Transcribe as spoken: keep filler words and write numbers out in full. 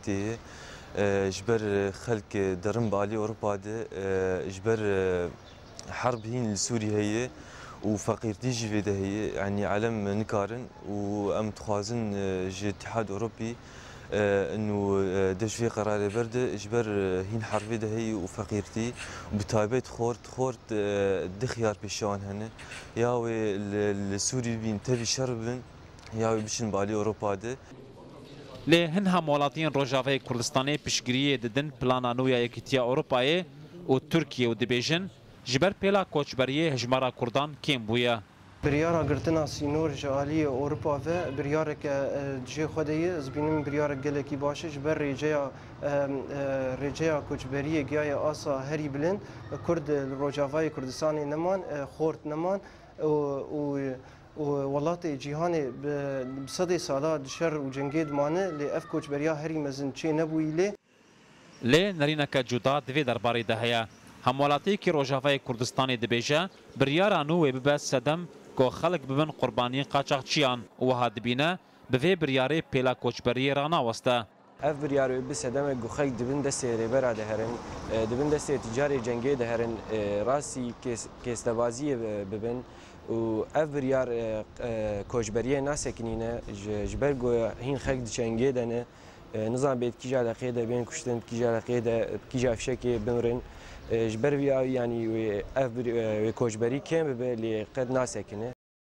tê ye. E, ji ber, e, xelk, e, dirin bi alî Ewropa de, e, ji ber, e, herb hîn li Sûrî heye û feqîrtî jî vê de heye. Yanî elem nikarin û em dixwazin, e, ji Îtîhad Ewropî, e, û, e, de ji vê qerarê berde ji ber, e, hîn hervê de heye û feqîrtî û bi taybet xort, xort, e, du xiyar pêşiya wan hene. Ya wê li, li Sûrî bîn tevî şer bibin, ya wê biçin bi alî Ewropa de. Lê hin hemwelatiyên Rojavayê Kurdistanê piştgiriyê didin plana nû ya Yekîtiya Ewropayê û Tirkiyê û dibêjin, ji ber pêla koçberiyê hejmara Kurdan kêm bûye. Biryara girtina sînor ji aliyê Ewropa ve biryareke, e, cihê xwe de ye. Ez bînim biryarek gelekî baş e. Ji ber rêceya, e, e, rêceya koçberiyê giyaye asa herî bilind. Kurd li Rojavayê Kurdistanê neman, e, xort neman û, û û welatê cîhanê bi, bi sedê sala di şer û cengê dimane, lê ev koçberiya herî mezin çê nebûyî lê. Lê nerîneke cuda di vê derbarê de heye. Hemwelatiyekî Rojavayê Kurdistanê dibêje, biryara nû wê bibe sedem ku xelk bibin qurbaniyên qaçaxçiyan û wiha dibîne, bi vê biryarê pêla koçberiyê ranaweste. Ev biryar wê bi sedemek ku xelk di bin destê rêbera de herin, e, di bin destê ticarê cengê de herin, e, rastî kês-, kêstebaziyê bi-, bibin û ev biryar, e, e, koçberiyê nasekinîne, ji, ji ber ku hîn xelk di çengê de ne, e, nizan bê di kîja leqê de bên kuştin, di kîja leqê de, di kîja fişekê bimrin. E, ji ber vî awî, yanî wê ev bir-, e, wê koçberî kêm bibe, lê qet nasekine.